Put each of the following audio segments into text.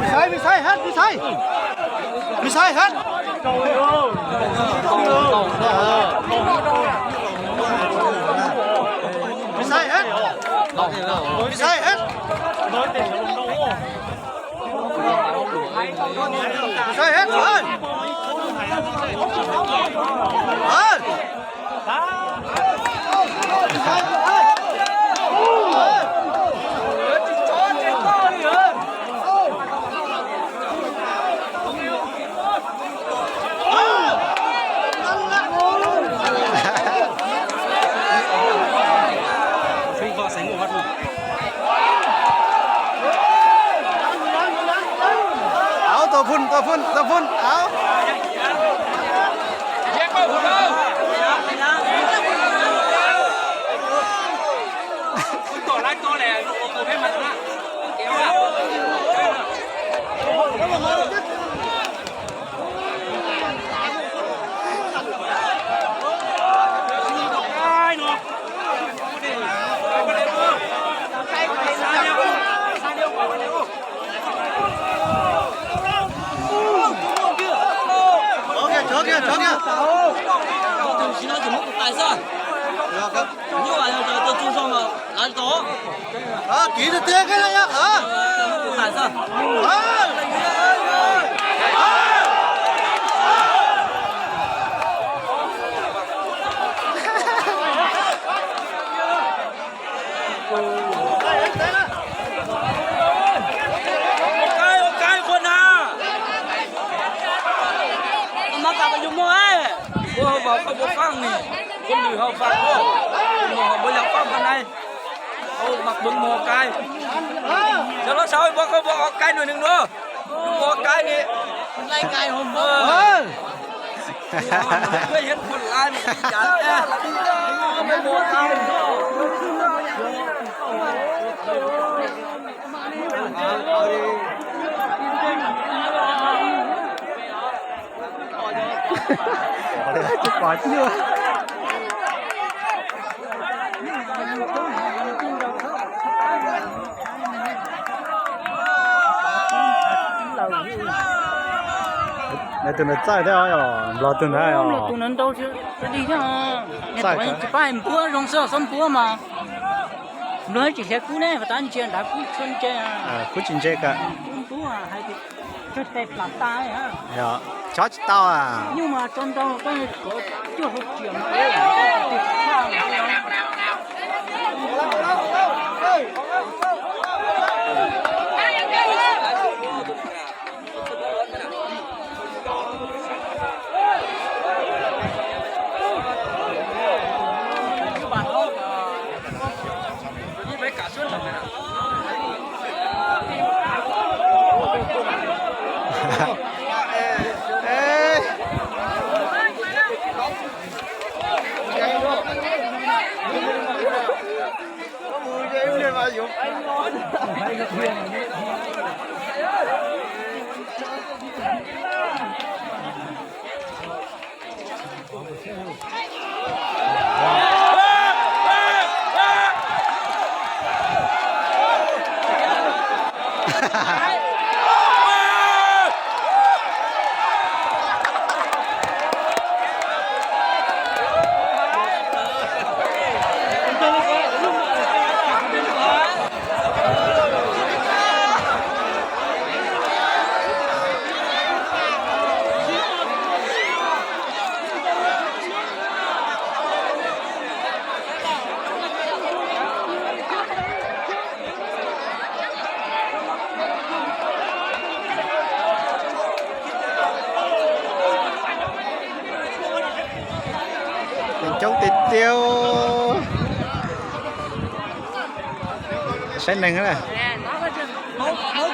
Mì xay, mì xay, mì xay. Mì xay hết. Mì xay hết. Mì xay hết. Mì xay hết rồi. Ơi. Au, tua phun, tua phun, tua phun, au. Tus tsis no ces muab tus tais xwb. Nyuj as yog tus tsis zoo mas lawv tau. Kiv tiag tiag kiag na yog. Ua kaib, ua kaib, khuab na. Mas kam yus muaj, ua hauv vauv koj puas faaj ni, koj nws hauv faaj, ua hauv npua yog faaj npua nai, ua mas koj muaj ua kaib. Cov loj sawv npua koj muaj ua kaib nws nws nua, muaj ua kaib ni. Tus ntawd txaij thiab os, Nplog tus ntawd os. Tus ntawd ntau li thiab. Tsis pab npuab zoo xwb, xob npuab mas. Nplog tsis hliav kub ne, tab ntsia nrad kub tsis ntse. Kub tsis ntse kawg. Kub npuab hais tias cog tes plam tas. Chob tsis tau. Nyuj mas tso ntau koj tuav cuag hauv riam mas. Saib neeg na.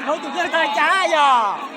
Hauv tus yeej tag cas yog.